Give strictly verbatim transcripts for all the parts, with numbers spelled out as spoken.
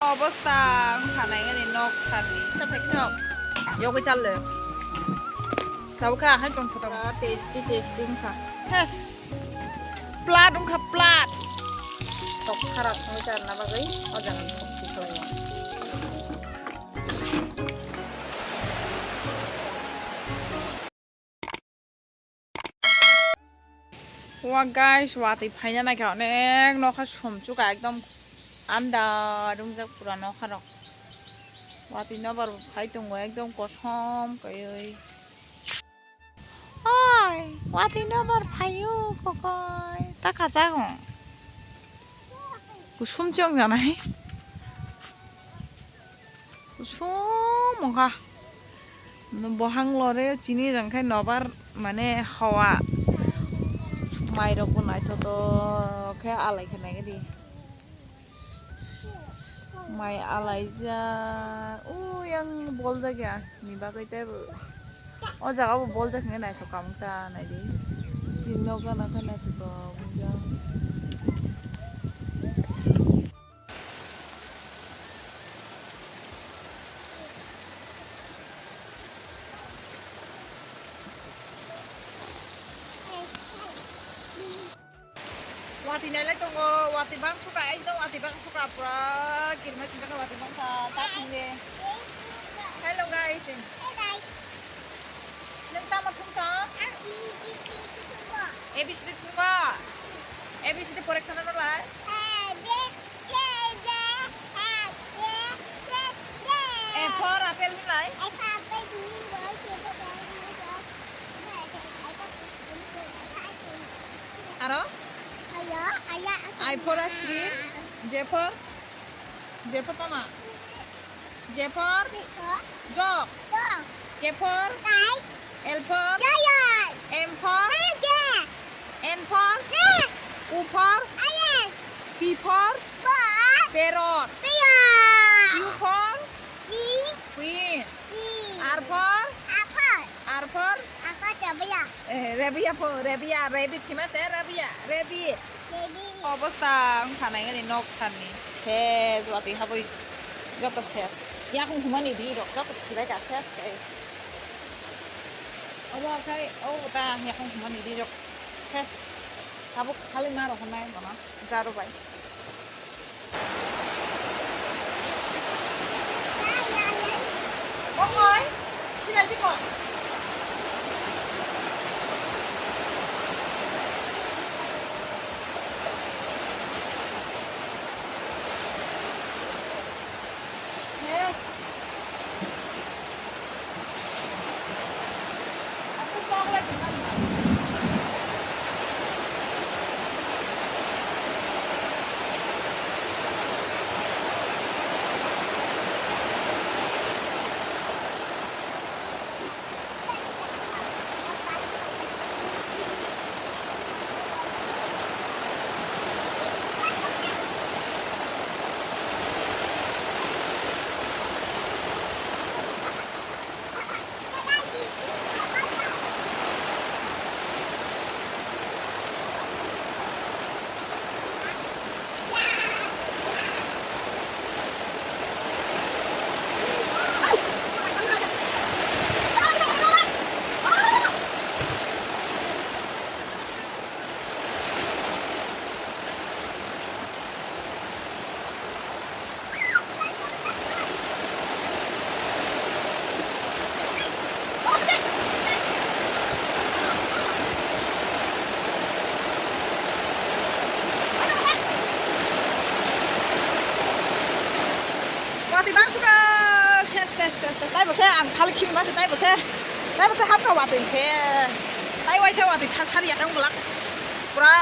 Obosta wngkha nainani nok sani. Sa phai khe nok. Yogwi chal le. Tabukha hai tong khe tong. Tasty, tasty wngkha. Ses. Plat wngkha, plat. Tok kharap wngwi charna bagwi o jaga ni sok thwi soi. Wa guys, watwi phaina naikha, onek nokha sumsukha, ekdom anda dungjak pura nokha rok. Watwi nobar phai tongo, ekdom kosom kaiwi. Oi, watwi nobar phaio kokoi, ta kachago. Kusum chong janai. Kusum wngkha. Bohang lore chini jang khai nobar mane hawa. Mai rok bo naithotok khe alai khe nai di. Mai alaijak. Ui, yang boljak ya. Ni bagwi tei bo. O jaga bo boljak hinwi naithok kamung ta nai di. Chini nok gana khe naithotok wngkha. Watwi nailai tongo, watwi bang suka, ekdom watwi bang suka, pura kirima singkha watwi bang kha, ta thangwi. Hello guys. Nwng tamo thung tong? A B C D thung ba? A B C D pore khana no lai? A for apple hwnlai? Aro? I for ice cream. J for? J for tama? J for? Jok. K for? L for? M for? N for? U for? P for? Parrot. Q for? Queen. R for? R for? Eh, Rabia po, Rabia, Rabbit hima se, Rabia, Rabbit. Obosta wngkha nainani nok sani. Se watwi habwi joto ses. Yakung humani di rok joto sibai da ses kai. Obo khai, obo ta yakung humani di rok ses. Tabuk khali ma rok honai bono. Jaru bai. Watwi bang suka, ses, ses, ses, ses. Taibo se, ang khali khini ma se, taibo se. Taibo se hapkha watwi khe. Tai waisa watwi tha sari yakang bulak. Pura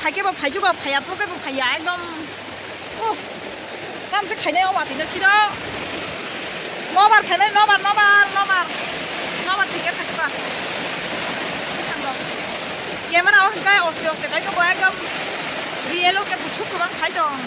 phaikhe bo phaijugo, phaiya phuru khe bo phaiya, ekdom. Uh, kam se khainai o watwi no siro. Nobar khainai, nobar, nobar, nobar. Nobar ticket khaikhe ba. Camera o hwnkhe oste oste khai tongo, ekdom real o khe buchuk kwbang khai tong.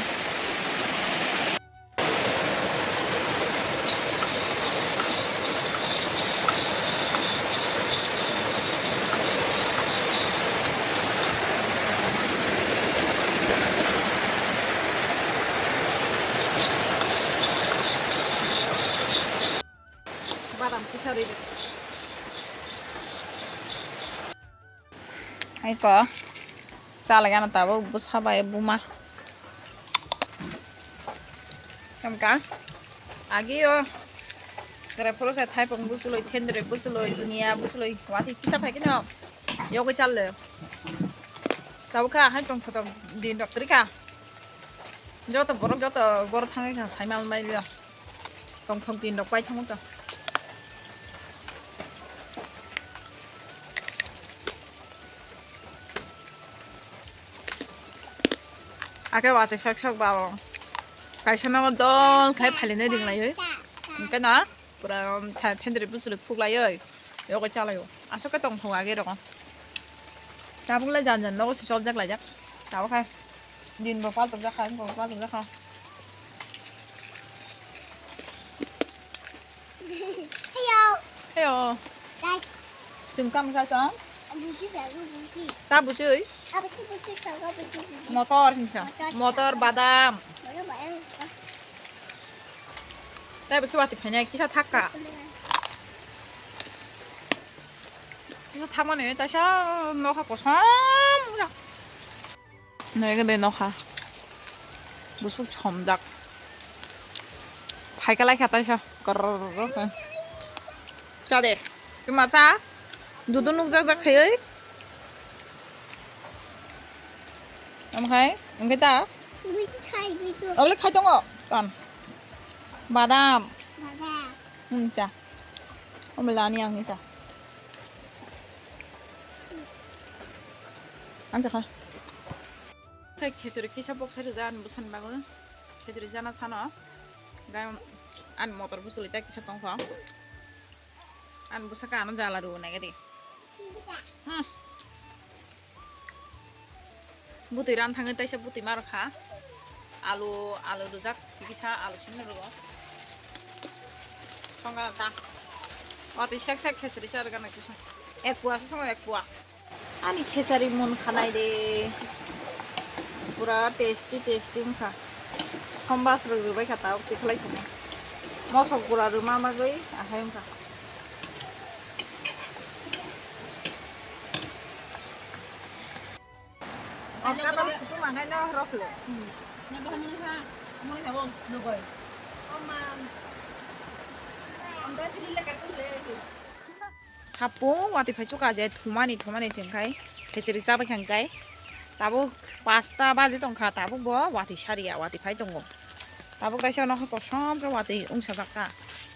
Hai ko. Chala gana tabuk bwsa bai buma. Kamka. Agi o. Kare phuru se thaipung busuloi, thendre busuloi, dunia busuloi. Wati kisa phai kino. Yogwi challe. Tabuk kha hai tong photo din rok rikha. Joto borok joto boro thangwi kha saimal mailio. Tongthok din rok pai thangwi kha. Ake watwi sak sak ba o. Kaisa no dol khai phailene ringlaioi. Hwnkhe no pura tha-, thendri bwswrwi khuklaioi. Yogwi chalaio. Aswk khe tongthok age rokgo. Tabuk le jan jan nogo se chopjak laijak. Tabuk khai din bo paltokjak kha, wng bo paltokjak kha. Heyo. Heyo. Guys. Chwng tamo chai tong? Buji jago, buji. Ta buji? Abusi buji jago, buji, buji. Motor hinsa. Motor, motor, badam. Motor, badam. Tai busi wati phainai kisa thakka. Kisa thakmani taisa nokha kosom. Nai gede nokha. Busuk somjak. Phaika lai kha taisa. Korrrr. Cha de. Tuma cha. Dudu nukjak jak khaioi. Am khai. Am khai ta. Buitu khai, buitu. Abole khai tongo. Kan. Badam. Badam. Hmm, cha. Omo lani ang ni cha. Ang cha kha. Khai khechuri kisa boksa rwja ani bwsani bagwi. Khechuri jana sano. Gai ani motor bwswlwi ta kisa tongkha. Ani bwsaka ano jala rw nai gadi. Hmm. Bwtwi ran thangwi taisa bwtwi ma rwkha. Alu, alu rwjak, kisa alu simi rwo. Songkha ta. Watwi sek sek khechuri cha rwgana kisa. Ek pua se songo ek pua. Ani khechari mun khanai de. Pura tasty tasty wngkha. Sombas rwgwi bai kha ta, twi khlai sini. Mosok gura rwma magwi ahai wngkha. Sapung watwi phai suka je thumani thumani chwng khai khechari chabai kha hwnkhe tabuk pasta baji tongkha, tabuk bo watwi sariya, watwi phai tongo. Tabuk kaisa nokha kosom khe watwi wngsa jak kha.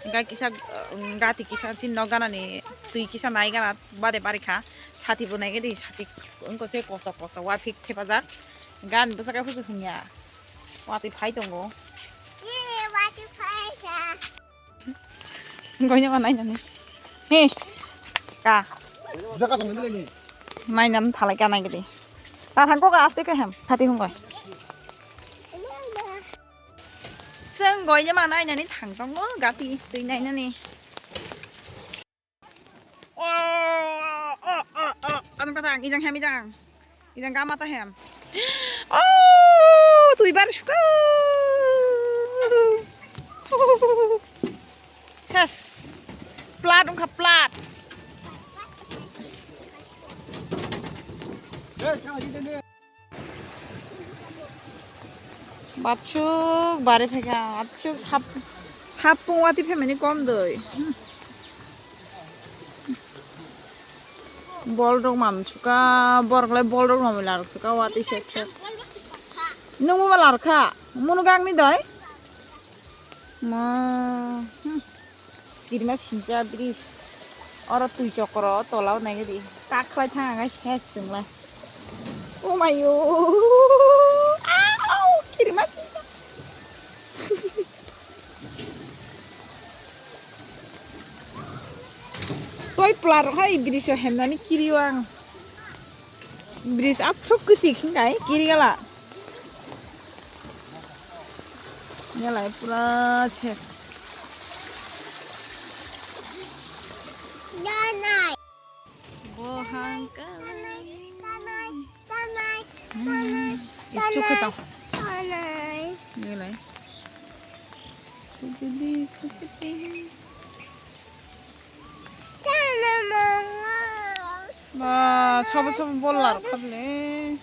Hwnkhe kisa, um, gati kisa chini nok ganani twi kisa nai gana bade bari kha. Sati bo nai gadi, sati wngkha se koso koso wa phik thepajak. Gan bwsaka husu hwnya. Watwi phai tongo. Ee, watwi phai kha. Goino ma nainani. He. Ka. Jaka tong ni. Nainani thalai ka nai gadi. Ta thang ko ka aste ka hem. Sati hung goi. Seng goi ma nainani thang tongo gati twi nainani. Oh, oh, oh, oh. Adang ta thang, ijang hem ijang. Ijang gama ta hem. Oh, twi bar suka. Ses. Plat wngkha plat. Batsuk bare phaikha, atsuk sap, sapung watwi phaimani kom doi. Bol rok mam suka, borok lai bol rok mam larok suka watwi sek sek. Nungbo ma larkha, munu gangni doi. Ma, hmm. Kirima sincha bridge. Oro twi chokro tola o nai di. Kakhlai thang ang ses chwng lai. Oh my god. Au, kirima sincha. Toi plar hai bridge o hemnani kiri o ang. Bridge atsuk kwchwi khingkai kiri gala. Belai pura ses. Bo hang kalai. Hmm. Ichuk khe tong. Belai. Jadi khakati. Ba, sabo sabo bol lar kable.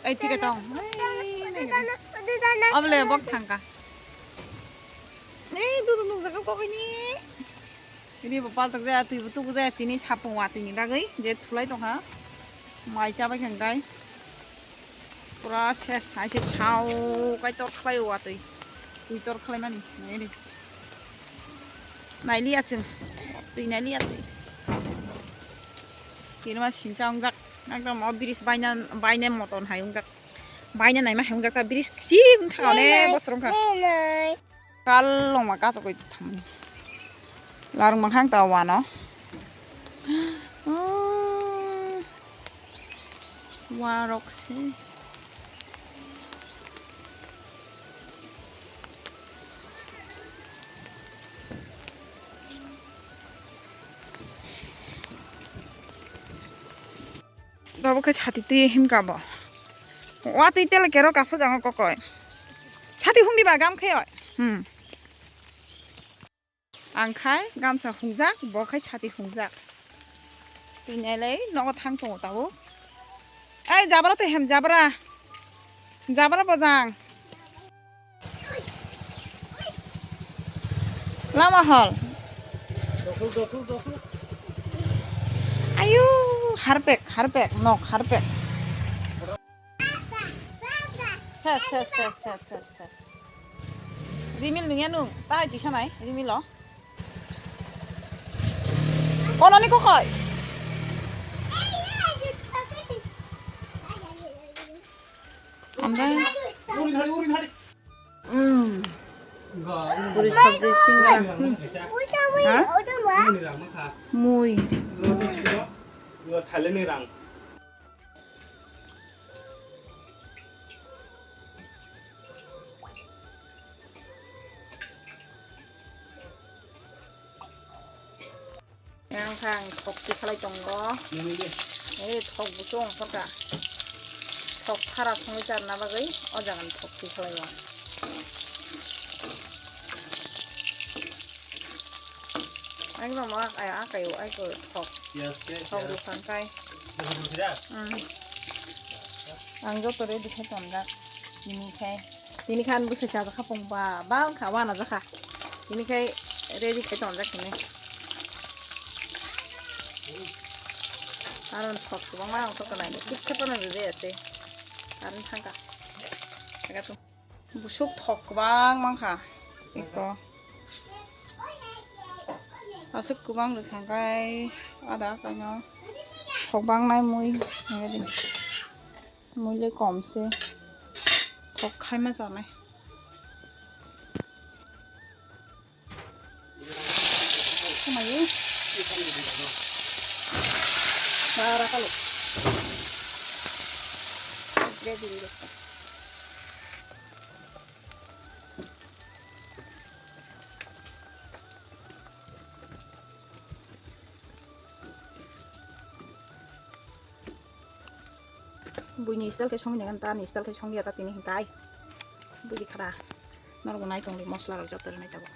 Ai, tiga tong. Ai, nai gani. Abole bok thangka. Nei, dudu nukjak kok ini. Ini bo paltak jaya, twi bo tubu jaya, tini sapung watwi ni bagwi je thulai tongkha. Mai chabai khang dai. Pura ses hai se sao kai tor khlai watwi. Twi tor khlai mani. Nei, nei. Nailiya chwng. Twi nailiya twi. Tini ma sincha wngjak. Ekdom o bridge baina, baina moton hai wngjak. Baina naima hai wngjak ta bridge kichik wng thang ne bosor wngkha. Kal longma kasokoi thamni. Larwng mankha ta wano. Warok se. Dabo khe sati twi himka bo. Watwi tele kero kaphur jango kokoi. Sati hungdi ba gam khe oi. Hmm. Ang khai gamsa hungjak, bo khai sati hungjak. Twi nailai nogo thang tongo tabuk. Ai, jabra twi hem jabra. Jabra bojang. Lama hol. Ayu, harpek, harpek, nok harpek. Ses, ses, ses, ses, ses, ses. Rimil nungya nung, ta di sanai, rimil o. Kono ni kokoi. Anda. Mm. Puri sabji singa. Ha? Mui. Thailand ni rang. Yang kha ang thok tikhalai tongo. Nini de. Eh, thok buchung ongkhorkha. Thok khara songwi charna bagwi o jaga ni thok tikhalai o. Ekdom a, a, a, kayo, ai ko thok. Piyaj khe, thok piyaj. Rwphang kai. Rwphang khe da? Mm. Ang joto ready khai tonjak. Tini khai. Tini khan bwsai chajak kha pung ba, ba wngkha wana jakha. Tini khai ready khai tonjak hini. Aro thok kwbangma wngkha kwlai. Kisa phano rwjaya se. Aro thangkha. Aga tu. Busuk thok kwbang mankha. Eko. Aswk kwbang rwkha kai ada kaino. Thok bang nai mui. Mui le kom se. Thok khai ma chanai. Kamayo. Bara kalo. Ready, ready. Buini style khe songwi nai ta, ani style khe songya ta tini hintai. Buini khara. Norok nai tongli mosla rok joto rwnai tabuk.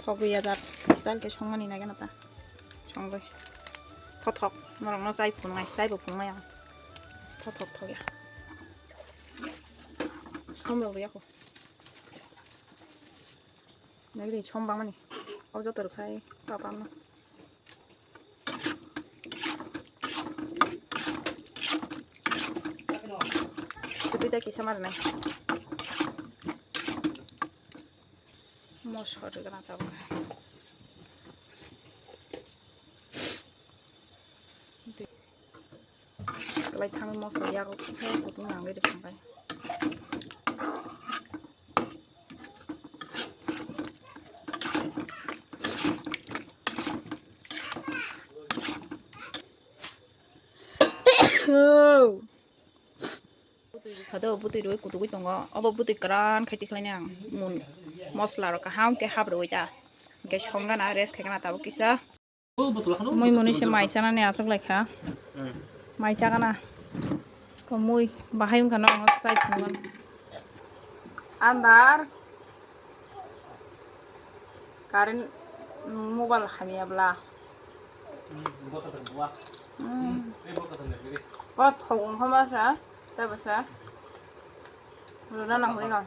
Thok ya jat style khe songmani nai gana ta. Songwi. Thothok. Norok no chai phungnai, chai bo phungnai ang. Thothok thok ya. Som rok ya ko. Nagri som bangmani. O joto rwkhai papam no. Supi da kisa mar nai. Mosor rwgana tabuk. Lai thangwi mosor yago kisa kutung nangwi rwkha bai. Khado bwtwi rwi kutugwi tongo. Obo bwtwi kwran khai tikhlaini ang mun mosla rok kaham khe hap rwi ta. Hwnkhe songana rest khaikana tabuk kisa. Mui muni se mai chanani achuk lai kha. Hmm. Mai chagana. Ko mui bahai wngkha no ang chai phunukgana. Andar. Current Mobile hamya bla. Hmm. Bo thok wngkha ma sa, tei bo sa. Rwna nang hwnwi no.